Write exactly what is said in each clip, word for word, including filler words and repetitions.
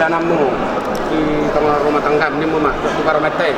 Anakmu di tengah rumah tangga, ini mau masuk ke rumah teh.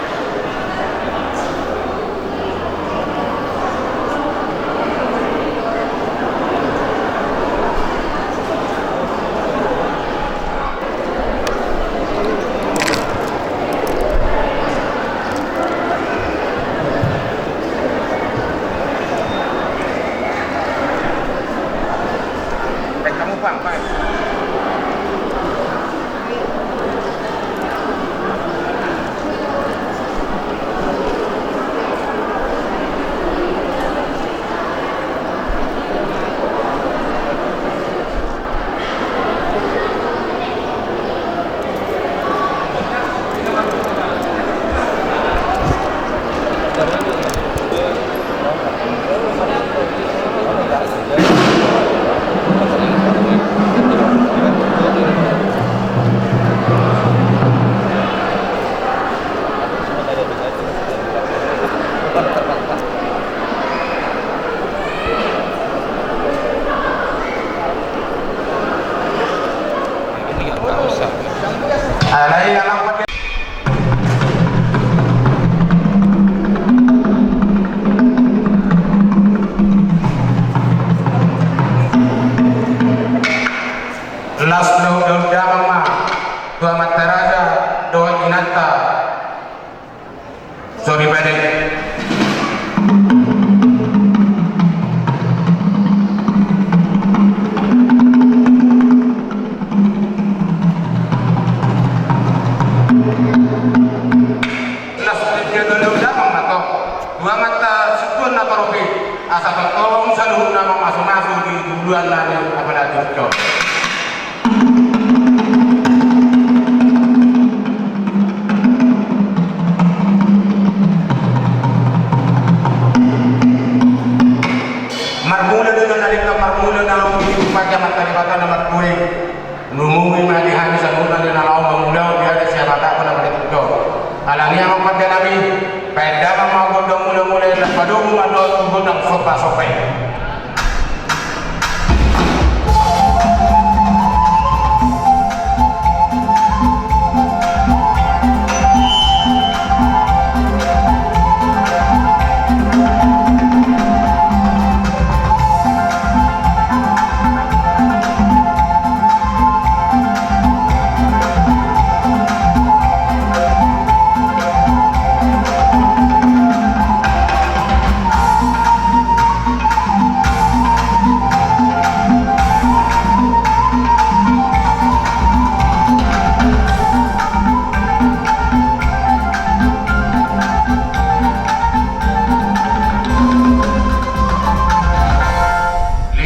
Las daun-daun damang ma tu amanta raja dohot inanta. Sorry, pede. Las dia dua leon damang ma tong. Dua mata situan na paropi. Asa tolong saluhutna mamasu-masu di duluan nari apalagi cok. Marmula dengan adikna marmula dalam hidup pakai mata di mata nomor dua. Lumui ma di hami saluhutna di na laho mangulahon di ari siamatahon na marhitehite on. Alani i amang pande nami, baen damang ma gondang mula-mula i, na padomu ma dohot tu gondang somba-somba i.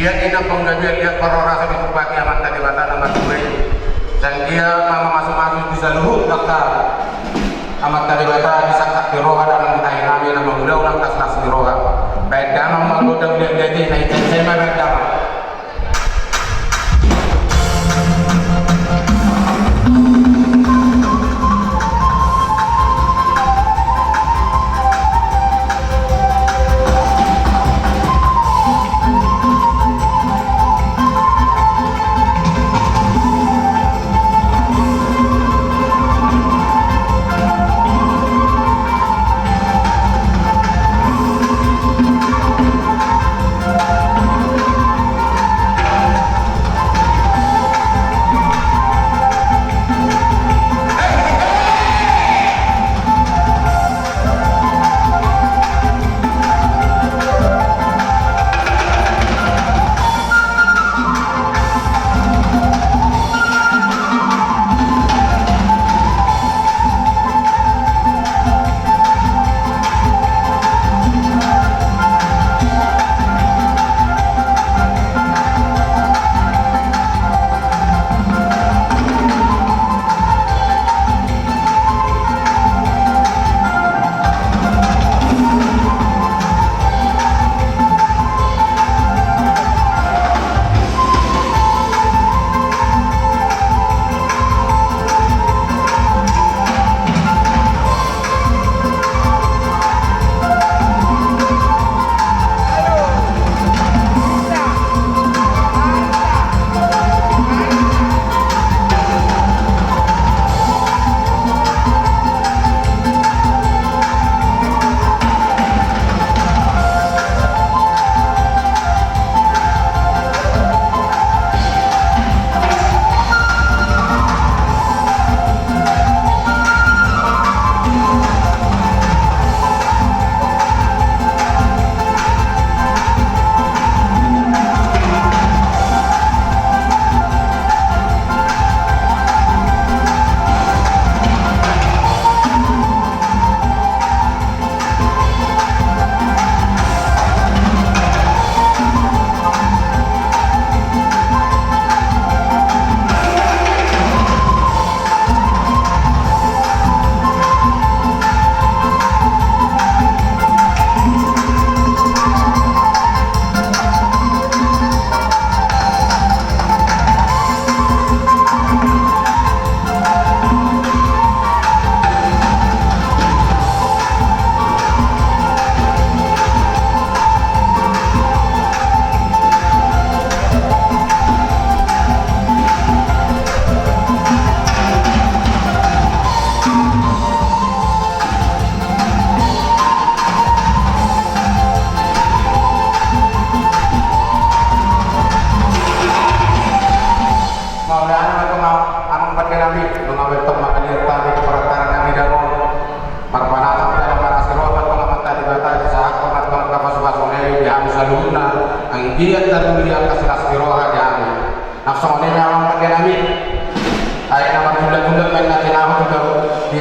Liat inang panggabean, liat parhorasan ditumpahi amanta Debata na martua i. Sai anggiat ma mamasu-masu di saluhut angka amanta Debata di sangkap ni roha damang tahi nami na mangulahon angka las ni roha. Baen damang ma gondang liat-liat i, na icai-icai ma baen damang.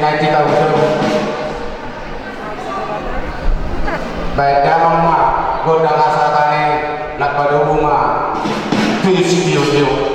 Nai titau tu. Baen damang ma gondang hasahatan i, na padomu ma tu sitio-tio.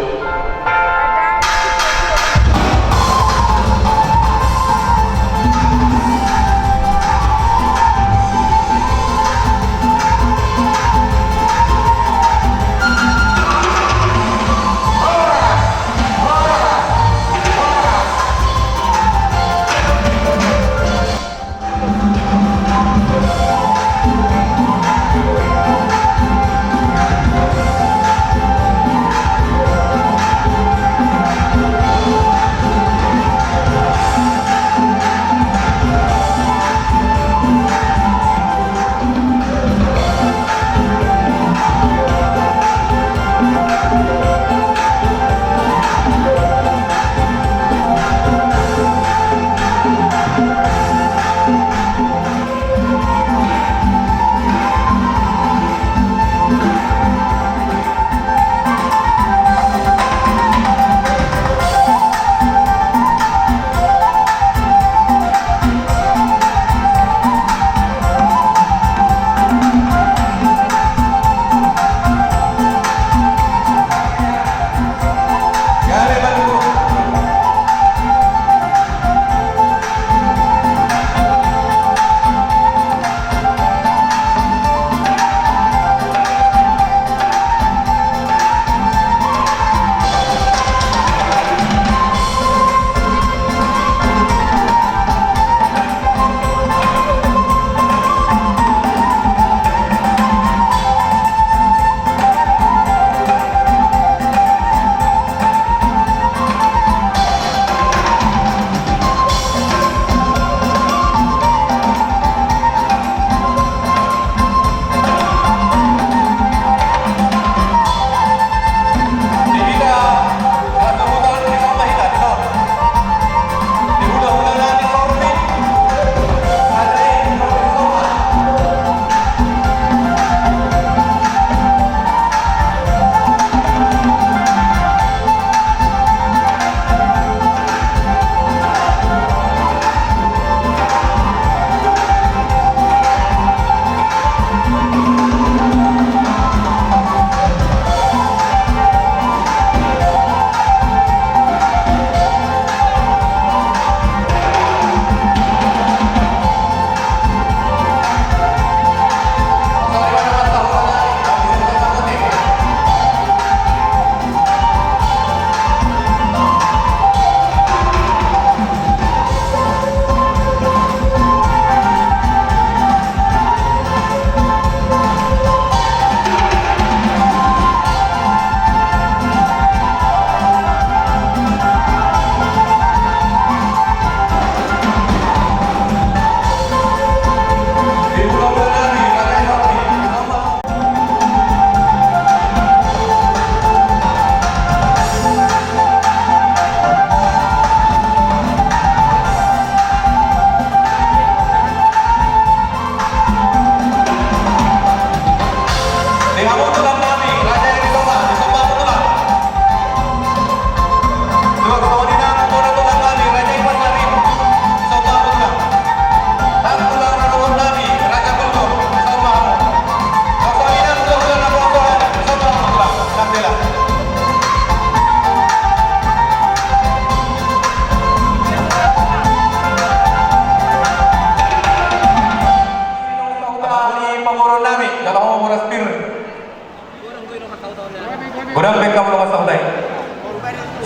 Godang pe hamu dongan sahuta i.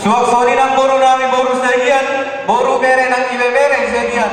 Suang songon i nang boru nami, boru Siagian, boru bere nang ibebere Siagian.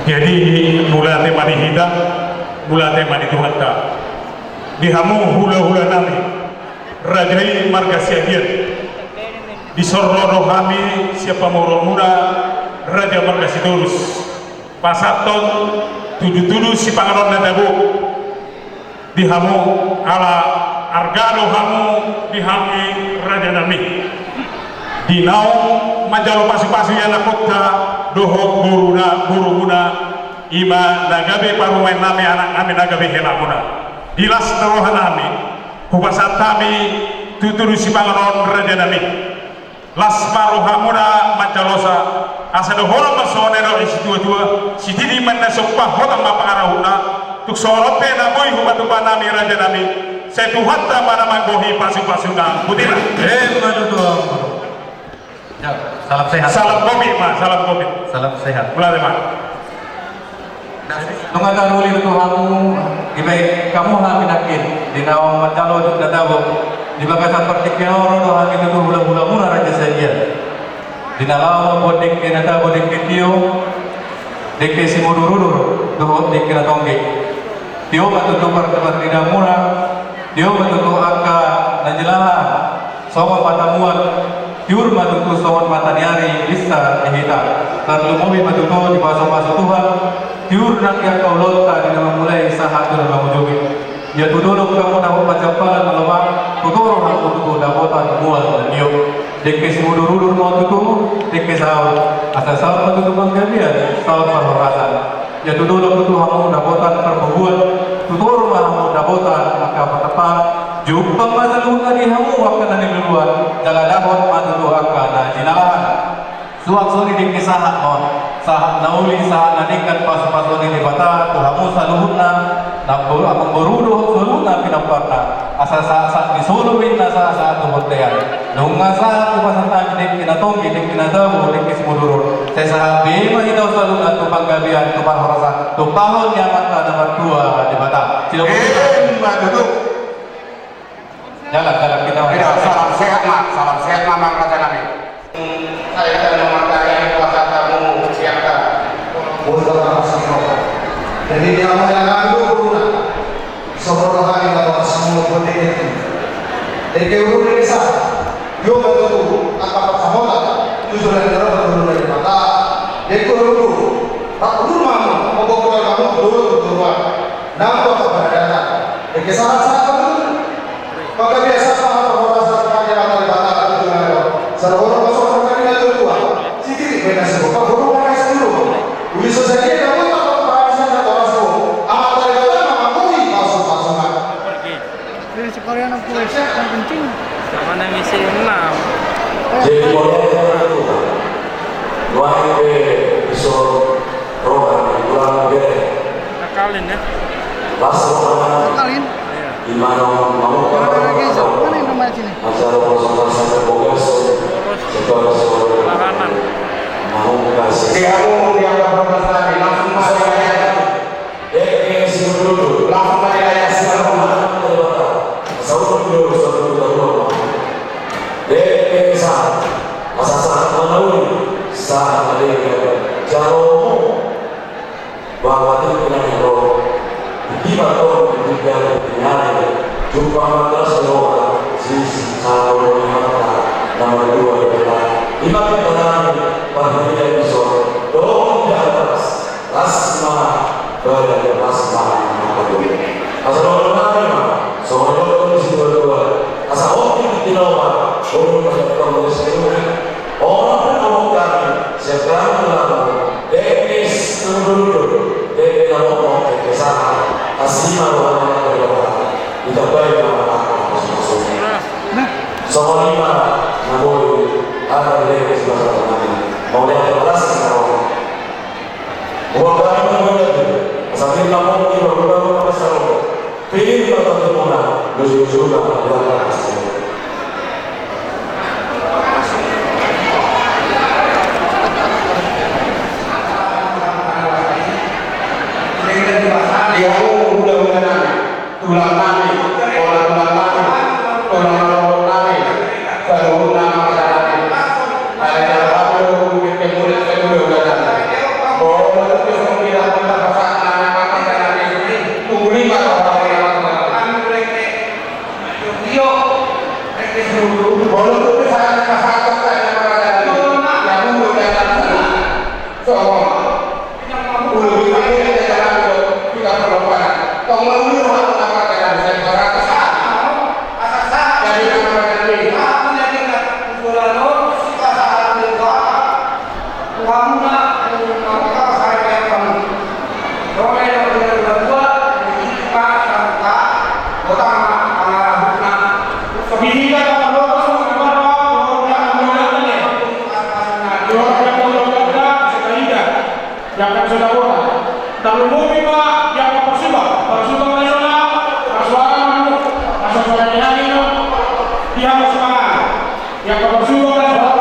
Jadi, mauliate ma di hita, mauliate ma di Tuhanta. Di hamu hulahula nami, raja i marga Siagian. Dison ro do hami sian pamoruonmuna, raja marga Sitorus, pasahathon tudutudu sipanganon na tabo di hamu, ala arga do hamu di hami, raja nami. Di naung manjalo pasupasu i anakhonta dohot boruna, borumuna, i ma na gabe parumaen nami, anak nami na gabe helamuna. Di las ni roha nami, hupasahat hami tudutudu sipanganon, raja nami. Las ma rohamuna manjalosa, asa dohonon ma songon na nidok ni situatua: Sititi ma ninna somba, hotang ma pangarahutna. Tung songon on pe na boi hupatupa nami, raja nami, sai Tuhanta ma na manggohi pasupasuna. Boti ma. Emma tutu. Ya, salam sehat. Salam kopi ma, salam kopi. Salam sehat. Mauliate ma. Nunga taruli tutu hamu, dibahen hamu hami nangkin di naung manjalo ujung na tabo. Di bagasan partingkian on ro do hami tutu hulahulamuna raja Siagian. Di na laho mamboan dengke na tabo, dengke tio, dengke simudurudur dohot dengke na tonggi. Tio ma tutu partingkianmuna, tio ma tutu angka na jinalahan. Songon mata mual, tiur ma tutu songon mata ni ari binsa di hita. Tarlumobi ma tutu dipasupasu Tuhan, tiur nang di angka ulaonta di na mamulai sahat tu na mangujungi. Ia tu dolok hamu dapot pansamotan na lomak, tu toru hamu tutu dapotan mual na tio. Dengke simudurudur ma tutu, dengke saur. Asa saur ma tutu panggabean, saur parhorasan. Ia tu dolok tutu hamu dapotan parbubuan, tu toru ma hamu dapotan angka partampaan. Jumpang ma saluhutna di hamu angka na niluluan, jala dapot ma tutu angka na jinalahan. Suang songon i dengke sahat ma on, sahat na uli, sahat na denggan, pasupasuon ni Debata tu hamu saluhutna, na boru, amangboru dohot saluhutna pinomparna. Asa sahatsahat ni solu ma inna sahatsahat tu bontean. Nunga sahat hupasahat hami dengke na tonggi, dengke na tabo, dengke simudurudur. Sai sahat be ma hita saluhutna tu panggabean, tu parhorasan, tumpahon ni Amanta na martua Debata. Sidok. Emma tutu. Jalan, jalan, kita. Salam sehat ma, salam sehat ma, amang raja nami. Sai hita na martangiang, hupasahat hamu siangka. Jadi dia mau yang ngadu guna. Sopo rohani na bakas mo bote itu. Dengke ulu ni sa. Io ma tutu angka pansamotan. Jujur dan dalam ulu dari mata. Dengke ulu. Rap ulu mamu, mau bawa keluar kamu dulu tutuan. Nang bawa keberadaban. Dengke sahat-sahat kamu. Maka biasa sama perhorasan kepada mata di mata tutuan. Sarahoro masuk ke kami na tutuan. Sititi bena sibuk. Pak guru mana sibuk? Uli sosial dia kamu tak tahu apa bisa tak tahu. Amat dari dalam, amat kami masuk-masuk. Dari sekolah yang puasa yang penting. Sama na misi enam. Jadi, boleh, boleh, boleh. Wahai be, iso, roha, ulang, be. Akalin, ya? Pas, roha. Akalin. Iya. Di mana mau, mau, mana lagi, so? Mana yang rumah sini? Acara kosong sampai bogas. Terus. Sekolah, sekolah. Lahanan. Mau kasih. Dia mau, dia mau, langsung masuk aja. Dengke simudurudur. Langsung aja, ya, simudurudur. Saudara, saudara, saudara. Dengke sahat. Asa sahat ma na uli, sahat ma denggan. Jalo. Bahwa tu pinang ro. Di ma tong di dalam pinang. Jumpa matas doa. Sisi satu mata. Nama dua doa. Di ma pinang. Pahilian iso. Dong di atas. Las ma, badan las ma, apa tu? Asa dohononnami ma, songon dohonon ni situatua. Asa on di tinawa, on di tinawa, on di tinawa. On di tinawa kami, siap kami lalu. Dengke simudurudur, dengke na lomak, dengke sahat. Asi ma rohana, ditambai ma, songon i ma, na boi, ada di dengke simudurudur. Mauliate ma, las ma. Uang kami mengucap, sambil lapor di rumah rumah pasar. Pilih tempat untuk mona, lucu-lucu rumah, luar biasa. Dia pun udah-udah nanya. Tulang nami, tulang, tulang nami, tulang nami, saluhutna ma nami. Ada yang baru, kita mulai, saya udah, udah nanya. Oh, Umum i ma di angka parsuhut, parsuhut nasional, parsuhut nasional, parsuhut nasional, di angka parsuhut nasional.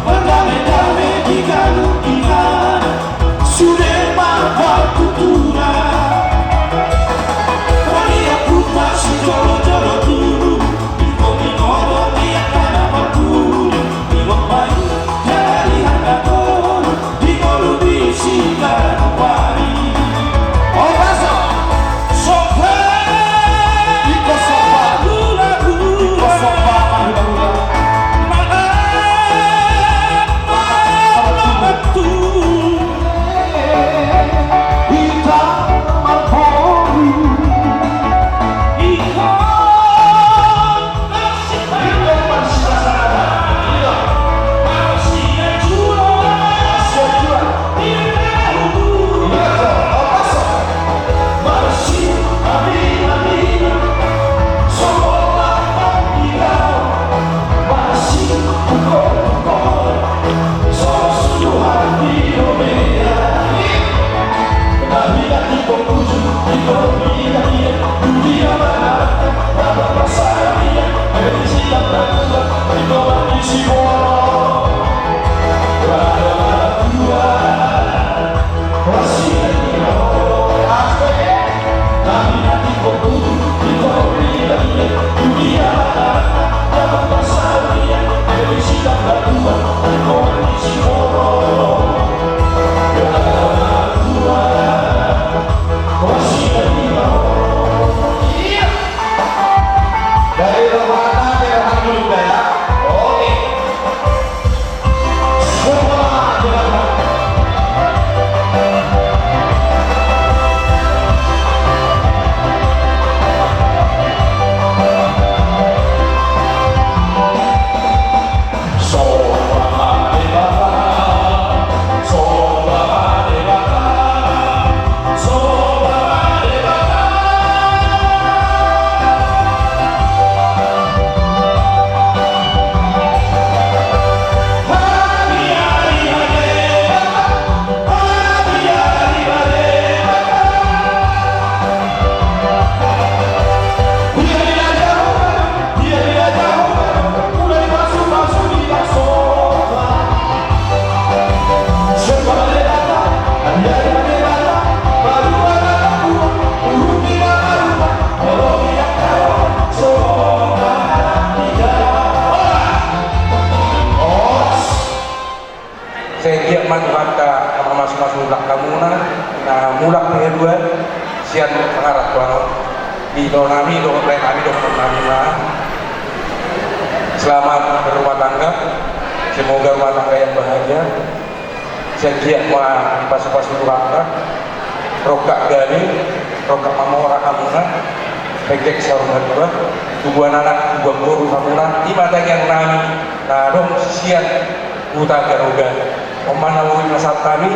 Mardame-dame di ganup inganan, sude ma partuturan. Rani aputa sijolo-jolo tubu, ingkon ingodo di angka na parpudi, ingkon baen jadi hata tolu. Sai anggiat ma Tuhanta na mamasumasu hamuna, na mulak pe haduan sian pangarantoan on. Di ito nami dohot lae nami dohot nami ma. Selamat berumah tangga. Semoga rumah tangga yang bahagia. Sai anggiat ma dipasupasu Tuhanta. Rongkap gabe, rongkap mamora hamuna. Pengkek saur matua. Tubuan anak, tubuan boru hamuna. I ma tangiang nami na adong sian Huta Garoga. On ma na boi pasahat nami,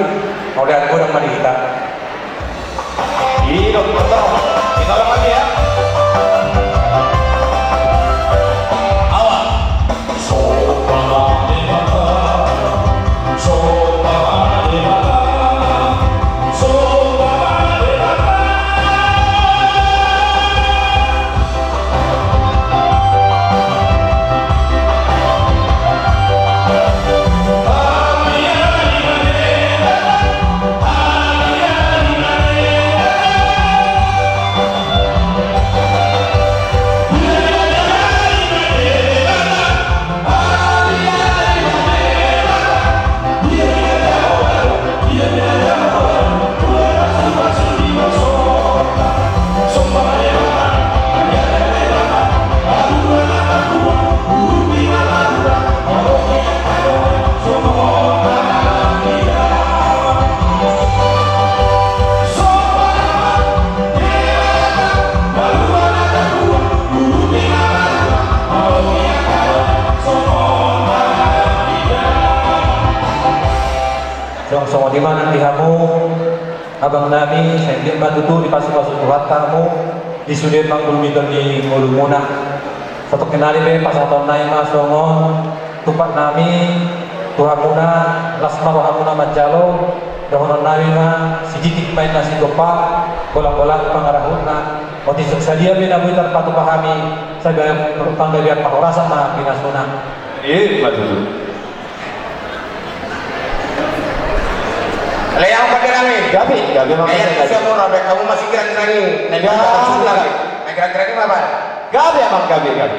mauliate, godang ma di hita. Hidup, betul. Kita ulang lagi ya. Awal. Ima tutu dipasupasu Tuhanta hamu di sude panggulmiton ni ngolumuna. Satongkin nari pe pasahatonnami ma songon tumpaknami tu hamuna, las ma rohamuna manjalo. Dohononnami ma: Sititik ma inna sigompa, bolak-bolak pangarahutna. Otik sadia pe na boi tarpatupa hami, sai panggabean parhorasan ma pinasuna. Ima tutu. Alai ahu panderangi. Gabe, gabe ma. Alai ahu panderangi. Gabe, gabe, gabe. Gabe, amang, gabe, gabe.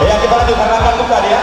Ya, kita lanjutkan, angkat buka dia.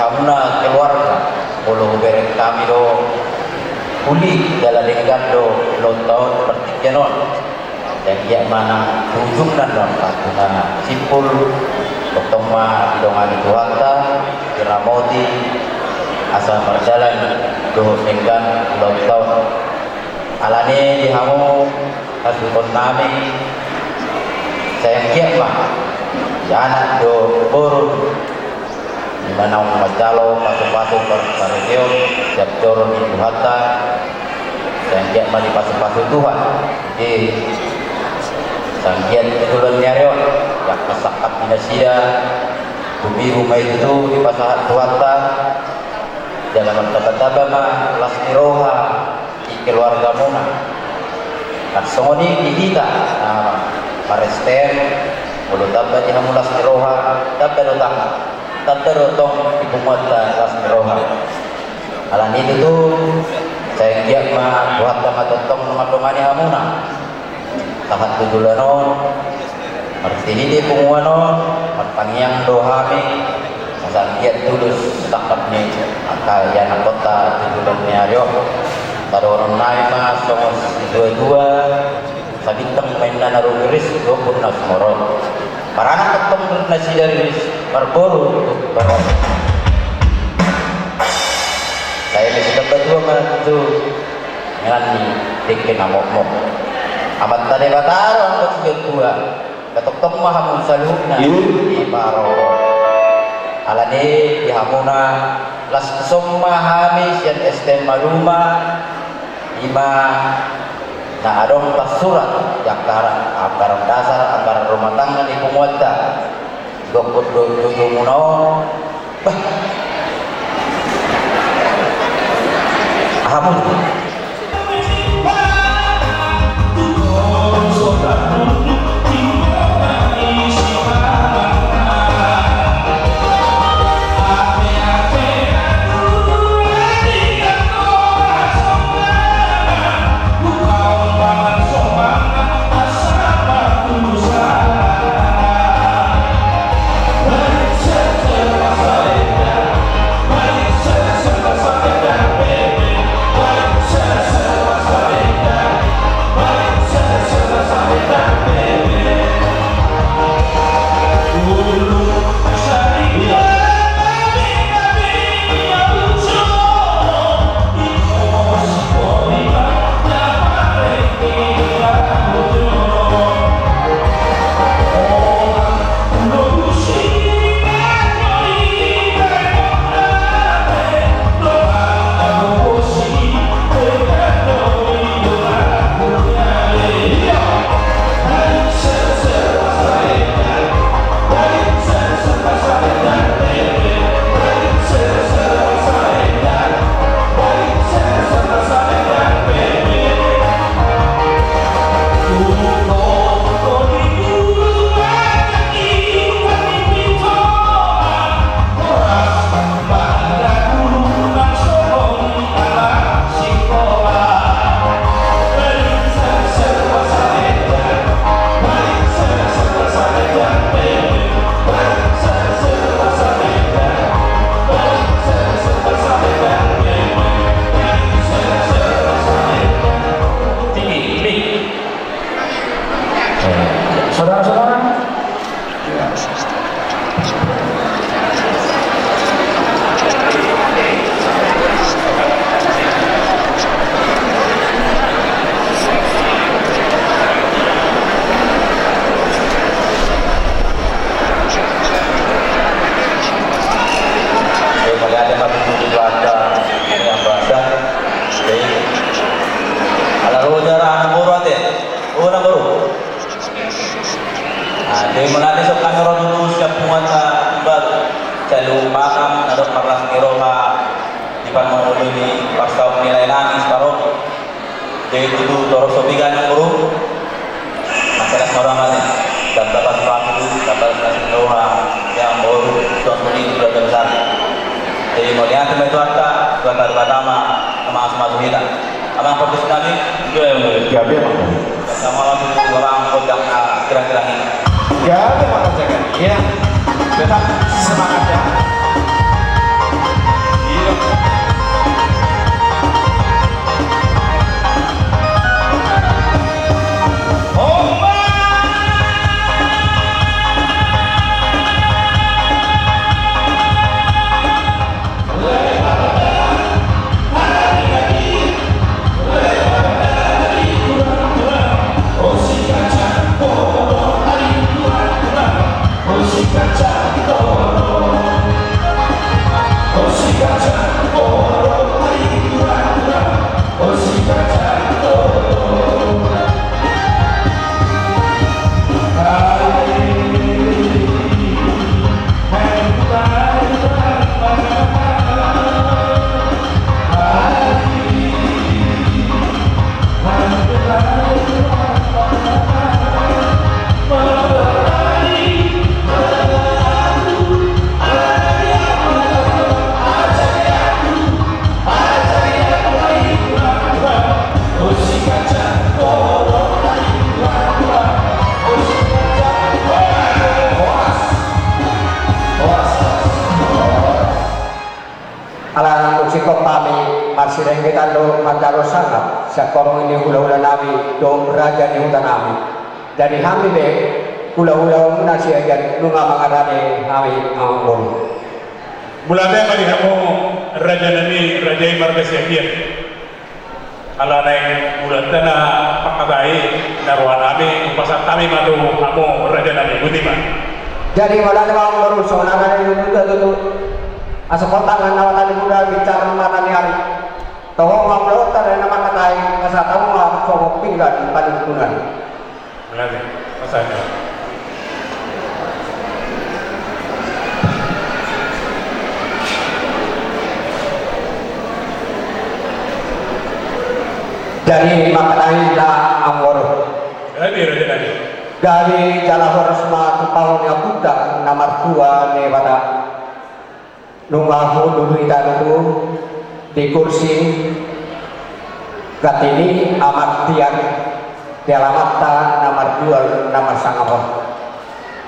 Hamuna keluarga, molo hubereng hami do uli jala denggan do ulaonta on partingkian on. Sai anggiat ma nang tu ujungna on, tu na simpul, tongtong ma didongani Tuhanta, diramoti, asa marjalan dohot denggan ulaonta on. Alani di hamu hasuhuton nami, sai anggiat ma di anak dohot boru, di mana manjalo pasupasu par-, parsaoran, siap joro ni Tuhanta, sai anggiat ma dipasupasu Tuhan. Jadi sai anggiat di joloan ni ari on, angka sangkap ni nasida, tumibu ma i tutu dipasahat Tuhanta, jala martambatamba ma las ni roha di keluargamuna. Tarsongon i di hita na mar-S T M, molo tamba di hamu las ni roha, tamba do tang, tamba do tong di punguanta las ni roha. Alani i tutu, sai anggiat ma Tuhanta ma tongtong mandongani hamuna. Sahat tu joloan on, marhitehite punguan on, martangiang do hami, asa anggiat tulus sangkap ni angka ianakhonta tu joloan ni ari on. Asa dohonon nami ma songon situatua, sabintang ma inna na rumiris, dua pulu na sumorop. Maranak tongtong nasida riris, marboru tu torop. Sai elo sitambatua ma tu Ngenan ni dengke na mokmok. Amanta Debata do anggo situa-tua, tongtong ma hamu saluhutna. Iyo. Diparorot. Alani di hamuna, las dison ma hami sian S T M Maduma, i ma na adong tarsurat di anggaran, anggaran dasar, anggaran rumah tangga ni punguanta. Gokhon do jujumuna on. Bah. Aha muse? Tinggi, mik. Saudara-saudara, ala roja ra anak boru ate. O anak boru. Jadi mauliate songon hami ro tutu sian punguanta Tuan Baru, saluhut paham na dok marlas ni roha di parmangoli ni parsaoran ni lae nami Siparoni. Jadi tutu torop so piga anak boru. Mansai las ni roha ma ate. Tamba pasupasu, tamba las ni roha, anak boru, songon i tu keluarga besar. Jadi mauliate ma tu Tuhanta, Tuhanta Debata ma na mangasumasu hita. Amang pargonsi nami. Gabe, Amang. Gabe, Amang. Gabe, Amang. Iya. Tetap semangat, ya. Singkop hami marsirenggetan do manjalo sangap sian horong ni hulahula nami dohot raja ni huta nami. Jadi hami pe hulahula muna Siagian nunga mangarade hami amangboru. Mauliate ma di hamu raja nami, raja i marga Siagian. Ala naeng mauliate na pangkatai na roha nami, hupasahat hami ma tu hamu raja nami, botima. Jadi mauliate ma amangboru, songon na nidok ni natuatua tutu. Asa pontang na mata ni kuda, binsar mata ni ari. Toho ma mauliate na pangkatai, asa tabo ma songon pinggan panungkunan. Mauliate, pasahat. Jadi mangkatai ma amangboru. Gabe raja nami. Gabe jala horas ma tumpahon ni ompunta na martua Debata. Nunga hundul hita tutu di kursi ganti ni amak tiar di alamanta na marjual na marsangap on.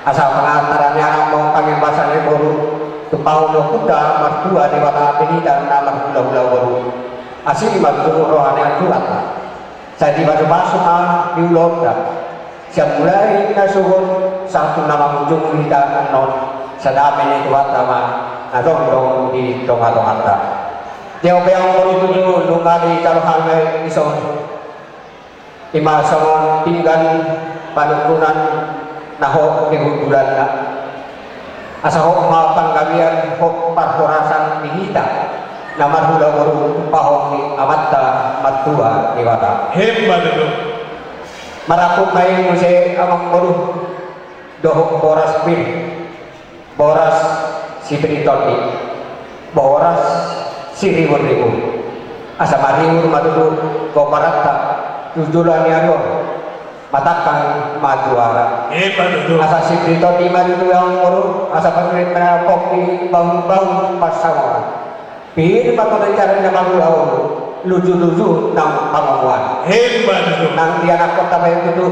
Asa pangantaran ni anak ma on, pangembasan ni boru, tumpahon ni ompunta martua Debata, di hita na marhulahula boru. Asi ma tutu roha ni Tuhanta. Sai dipasupasu ma di ulaonta. Sian mulai na sogot sahat tu na mangujungi hita annon, sai dame ni Tuhanta ma na dongdong di tongatonganta. Dia pe amangboru tutu nunga dijalo hami dison. I ma songon pinggan panungkunan na hot di hundulanna. Asa hot ma panggabean, hot parhorasan di hita na marhula boru, tumpahon ni Amanta Martua Debata. Emma tutu. Marangkup ma i muse amangboru dohot boras pir, boras sipir ni tondi, boras siriburibu. Asa maribur ma tutu goparanta tu joloan ni ari on. Matangkang ma juara. Emma tutu. Asa sipir ni tondi ma tutu amangboru, asa panurit ma na pok di bahulbahul pansamotan. Pir ma tondi jala na marhulahula, lujuluju nang pangomoan. Emma tutu. Nang di anakkonta bahen tutu,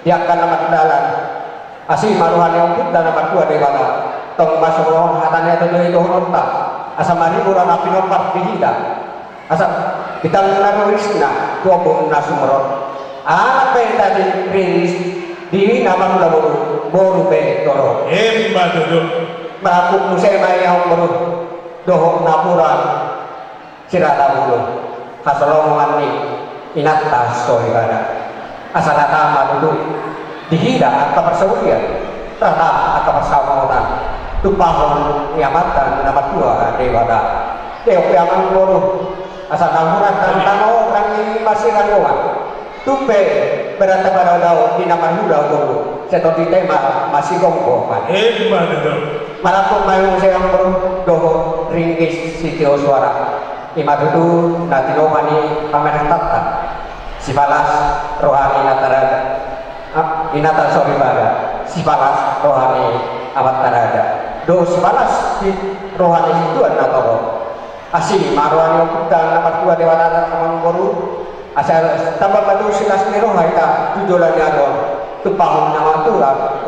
di angka na mardalan. Asi ma roha ni ompunta na martua Debata. Tong ma songon hata ni adat ni dohononta. Asa maribur na pinompar di hita. Asa bintang na rorisna tu ombun na sumorop. Anak pe tadi riris di na marhula boru, boru pe torop. Emma tutu. Marangkup muse ma i amangboru dohot napuran sirata bulu, hasolomongan ni inanta soripada. Asa rata ma tutu di hita angka parsaulian, rata angka pansamotan, tumpahon ni Amanta na Martua Debata. Didok pe amangboru, asa napuran tano, tano nang i masirangongan. Tung pe beranta padao-dao di na marhula boru, sai tondi tema masigomgoman. Emma tutu. Marangkup ma i muse amangboru dohot ringgit sitio suara. I ma tutu na tinopa ni pamarentanta. Sipalas roha ni inanta raja. Ah, inanta soripada. Sipalas roha ni amanta raja. Dohot sipalas si roha ni situan na torop. Asi ma roha ni ompunta na Martua Debata amangboru. Asa tamba ma tutu silas ni roha hita tu joloan ni ari on. Tumpahon ni Amanta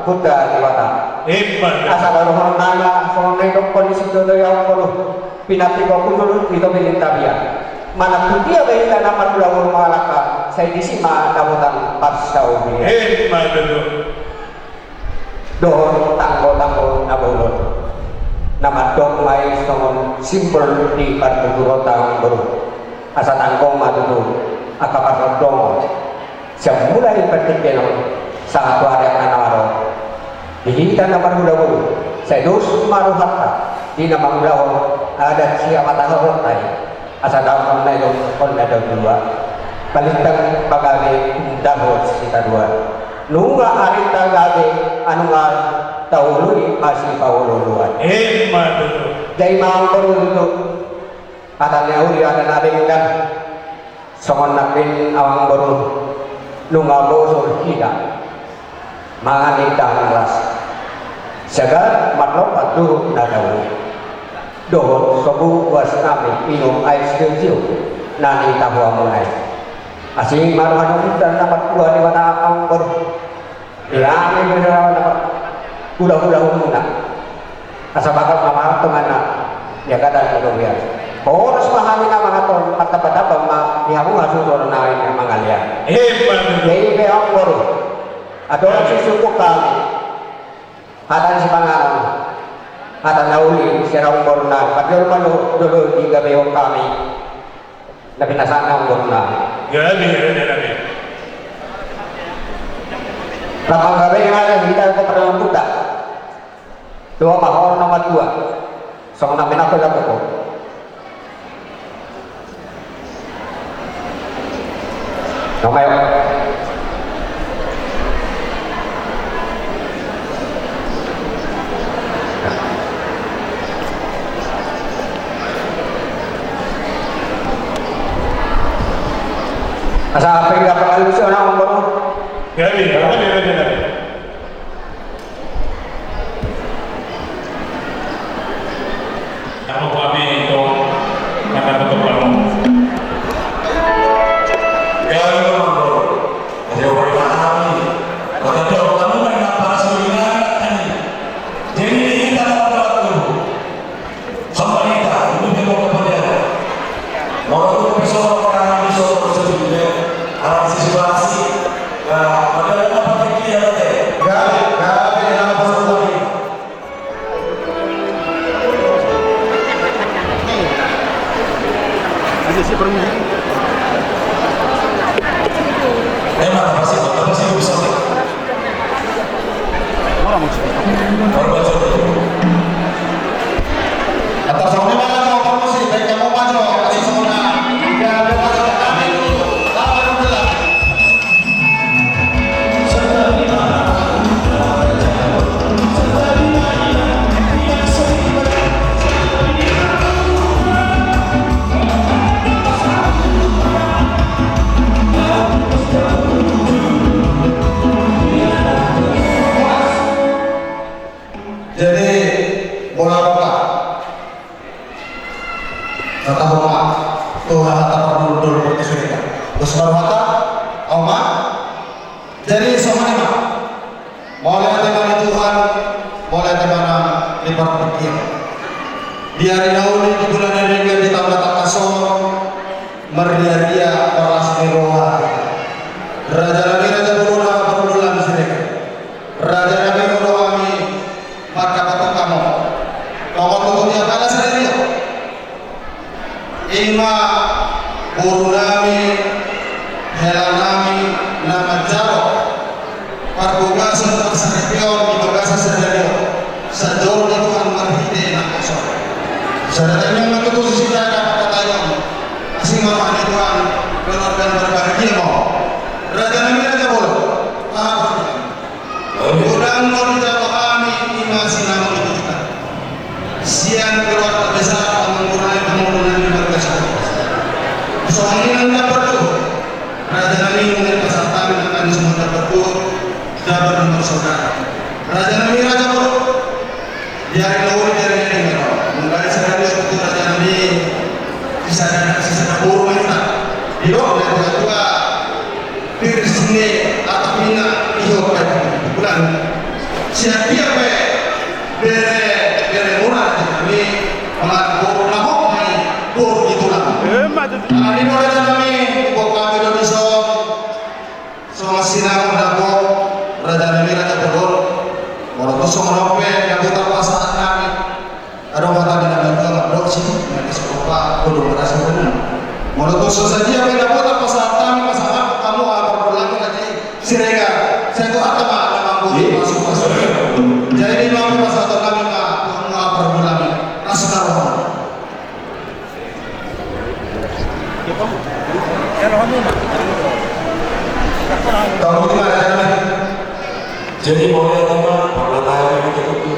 Martua Debata. Emma. Asa dohonon nami ma songon na nidokkon ni si Toto i amangboru. Pinantikhon hundul di topi ni tapian. Manang tu dia pe hita na marhula boru mangalangka, sai disi ma dapotan parsaulian. Emma tutu. Dohot tanggotanggo na bolon. Na mandok ma i songon simbol ni partuturonta amangboru. Asa tanggo ma tutu angka parrondongon. Sian mulai partingkian on sahat tu ari na naeng ro. Di hita na marhula boru, sai dos ma rohanta di na mangulahon adat sihamatahonta i. Asa dao on na i do, on na dao dua. Balintang pagabe, umdahon sitarua. Nunga arinta gabe, anunga taului masipaolooloan. Emma tutu. Jadi amangboru tutu. Hata ni uli ada na denggan. Songon na pin amangboru, nunga bosur hita mangan indahan las. Sagat marlompan dohot na dao. Dohot sobu buas nami inum aek siu-siu na nitahuamuna i. Asi ma roha ni ompunta na Martua Debata amangboru. Ia, hami beda lawan apa? Hula-hula umuna. Asa bakat mamahat tongan na. Ia kata ni Robian. Horas ma hami na mangaturhon, martamba-tamba ma di hamu hasuhuton nami na mangalean. Emma tutu. Jadi pe amang boru, andorang so disungkun hami hata ni sipanganon, hata na uli sian amang boru nami, parjolo ma jolo digabehon hami na pinasahat ni amang boru nami. Gabe, gabe, gabe. Rap manggabe ma hita tu pardalan buta. Tua ma ho na matua. Songon na minangkon laku ho. Namayo. Asa apa yang dapat alusi orang ngomong? Ya, ya, ya, ya, ya, ya. Amo kami tong, maka tutup kamu. Ya, ya, ya. Ada orang kami. Maka dia orang kami, maka para sebenarnya tadi. Jadi, kita dapat waktu. Sama kita, untuk kita kepada. Mau tutup besok, orang besok, besok juga. Antisipasi. Ya, pada apa pikir ya, teh? Ya, ya, ya, apa lagi? Aja sih permisi. Eh, mana pasti, mana pasti bisa. Orang mau cerita. Baru baca. Atas soundnya mana tuh? Permisi, baik kamu maju, kasih soundnya. Ya, dia maju ke kami dulu. Apa yang bilang? Jadi, bola apa? Kata Oma, tu hata pardoldol berkesulitan. Terus baru hata, Oma. Jadi, songon i ma. Mauliate ma di Tuhan, mauliate ma nang di partingkian. Di ari na uli, di bulan na denggan, di taon na tangkas on, marriaria, marlas ni roha. Raja nami, raja boru, na pardoldol nami Siregar. Raja nami, ro do hami, mangkapothon hamu. Tongon tutu di angka sadari on. I ma boru nami, hela nami, na manjalo parbagason parsaripeon di bagasan sadari on. Sai jolo di Tuhan marhite nangkaning on. Sada tangiang ma tutu sisada angka partingkian. Asi ma roha ni Tuhan, keluarga na berbahagia ma. Raja nami, raja boru. Aha. Godang do dijalo hami, i ma sinamot ni hita. Sian keluarga besar, amangboru nami, amangboru nami, marga Saputra. Songon i nang dapotan. Raja nami, nunga dipasahat hami nangkaning songon dapotan, dapotan marsaudara. Raja nami, raja boru. Di ari na uli, di ari na denggan on. Nunga disadari on tu raja nami, sisada, sisada boru ma hita. Didok na tua-tua, pir sine atap mina, iho pe bulan. Sian dia pe bere, bere muna raja nami, mangan boru na hot ma i, boru ni tulang. Emma tutu. Alani do raja nami, diboan hami do dison. Songon sinamot na dapot, raja nami, raja boru. Molo tung songon on pe, gabe tarpasahat nami. Adong hata ni na matua mandok si, na disopa, kudu merasa benar. Molo tung so sadia pe dapot tarpasahat nami, pasahat hamu, aha pardoldol nami, raja i, Siregar. Sai tu hata ma, na mambuat pasu-pasu. Jadi, i ma pasahaton nami ma, aha pardoldol nami. Asal. Jadi, mauliate ma, parlata ma hita tutu.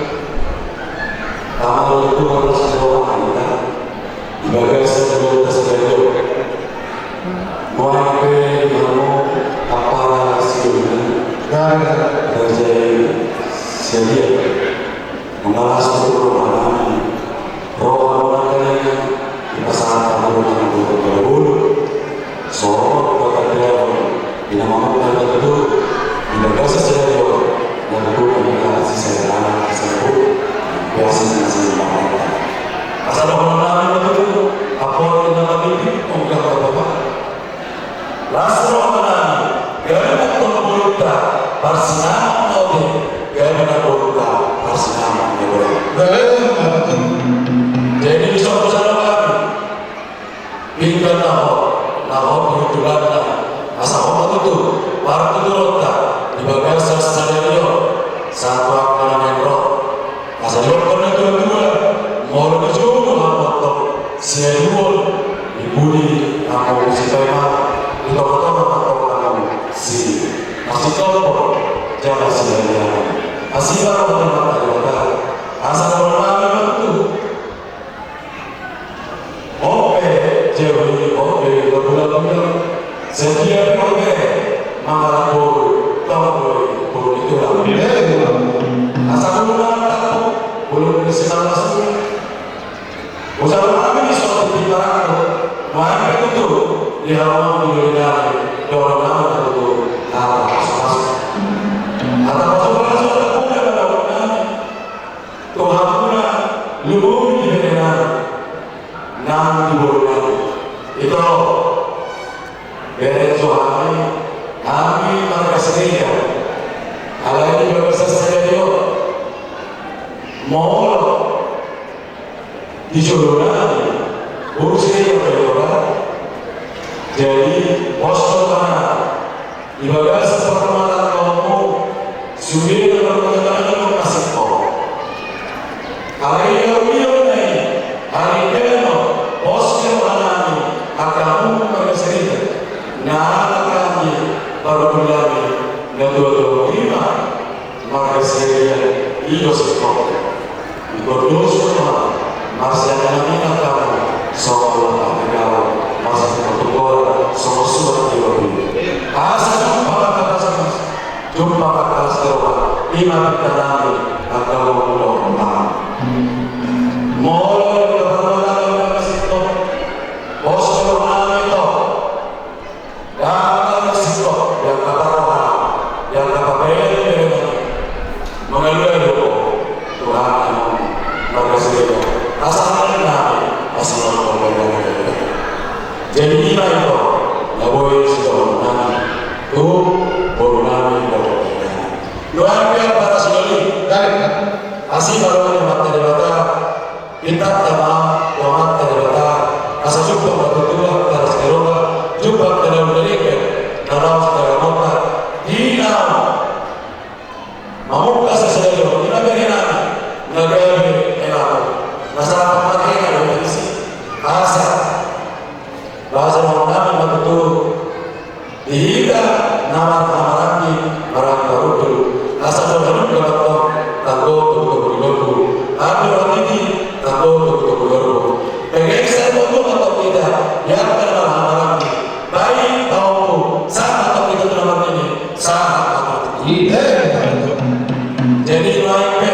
Tama tutu, marlas ni roha ma hita. Di bagasan sadari on. Nuaeng pe di hamu, apala sidoli nami. Raja i, Siregar. Mangalas tu roha nami, roha nami na denggan, dipasahat hamu nang tu parboru. Songon partangiangan i na mamungka tutu, di bagasan sadari on, na tutu nami na sisada anak, sisada boru, biasa na sisada anak. Asa dohonon nami ma tutu, Partuturonta di bagasan sadari on sahat tu angka na naeng ro. Asa didok na tuatua, molo di jolo hamu antong siaduon, di pudi hamu sipaima, di tongatonga antong hamu simarsitompa jala siaduon. Asi ma roha ni Amanta Debata. Asa dohonon nami ma tutu. On pe jauhi, on pe marbulabula. Setia pe on pe mangalap boru, tong do i boru ni tulang. Asa boru na martampu, boru ni simalas. Usaha nami di suatu timparan, nuaeng pe tutu di hamu di loli nami, dohonon nami ma tutu hata pasupasu. Hata pasupasu, hata pasupasu, hata pasupasu. Tu hamuna lumobi di berenami nang di borunami. Ito, bereng jo hami, hami marga Siregar. Alai di bagasan sadari on, molo di jolonami boru Siregar do i, jadi pos do hami. Di bagasan parmata ni rohamu, sude na marmata ni roha na singkop. Alai dialusi ma i, haringganon, pos ni rohanami, angka hamu marga Siregar, na ala hami pargulami na tuatua i ma marga Siregar, i do singkop. Ingkon dos ma marsiangan nami nangkaning songon lampak ni gaol, marsiangan tu goar songon surat ni lobi. Asa jumpang angka na simas, jumpang angka na siroha, i ma pinta nami angka na mangulahon. Molo di angka parmata ni roha na singkop, pos ni rohanami do. Damang na singkop, di angka parroha, di angka parbahen, mangalualu ho Tuhan, amang marga Siregar. Asa nang nami, asa nang nami. Jadi i ma ito na boi sidohonon nami tu boru nami, boru nami. Nuaeng pe ampara sidoli. Asi ma roha ni Amanta Debata. Pinta ma tu Amanta Debata, asa jumpang ma tutu angka na siroha, jumpang angka na uli na denggan, na laos daramonta, di na mamungka sisadari on, di na berenami na gabe helaho, na sahat marhela do disi. Asa basa dohonon nami ma tutu, di hita na marhahamaranggi, marhahamaranggi, asa dohonon nami ma tutu, tanggo togutogu ni lombu, andor hatiti, tanggo togutogu ni lombu. Pengesan ma tutu ma tutu hita, di angka na marhahamaranggi, baik tahu, sama tahu kita tu nama ini, sama tahu. Jadi, nuaeng pe,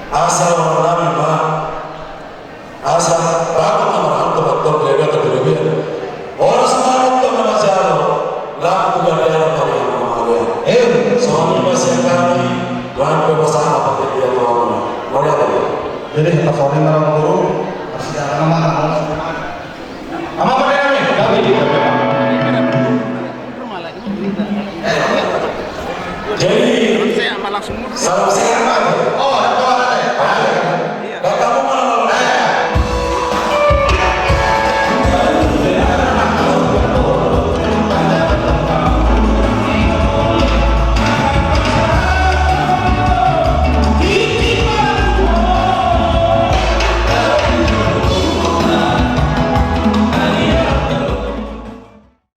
asa dohonon nami ma, asa bagot na marhalto, bagot na marhalto, bagot na marhalto. Horas ma antong na manjalo, lam tu gandana pari na mangalean. Eh, songon i ma sian hami, nuaeng pe pasahat ma pangkitia tu hamuna. Mauliate. Jadi, pasahat ma roha guru, pasahat ma roha. Amang pangkitia nami, kami di. Jadi, salam sehat, Pak. Oh, ada kawan ada.